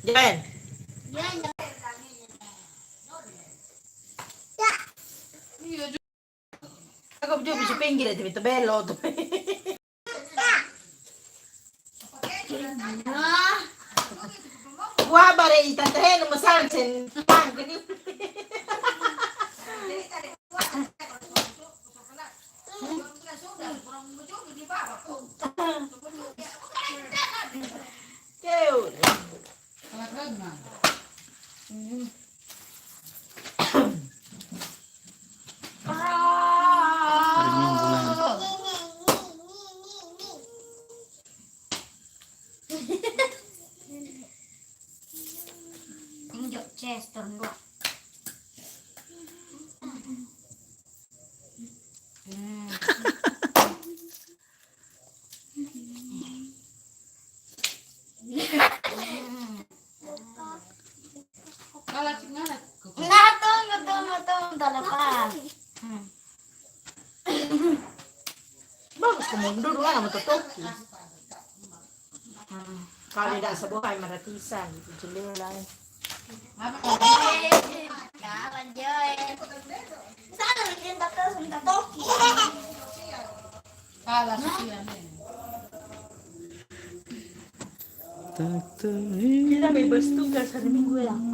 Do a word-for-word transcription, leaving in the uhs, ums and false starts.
Joel. Aku juga bisa pinggir itu, itu belo tu. Gua bare i tante Henu mesan sen. Keu. Hari Minggu lah. Ini jo Chester dua. Hmm. Ngatong, ngatong, ngatong, talapas. Hmm. Bagus ko mundur, ngana mo totoki. Hmm. Kalo da sabokai maratisan, itu jeleu lai. Kawan, Joy. Sana bikin tato, sun tatoki. Kalah susian, eh. Kita bebas tugas hari Minggu ya.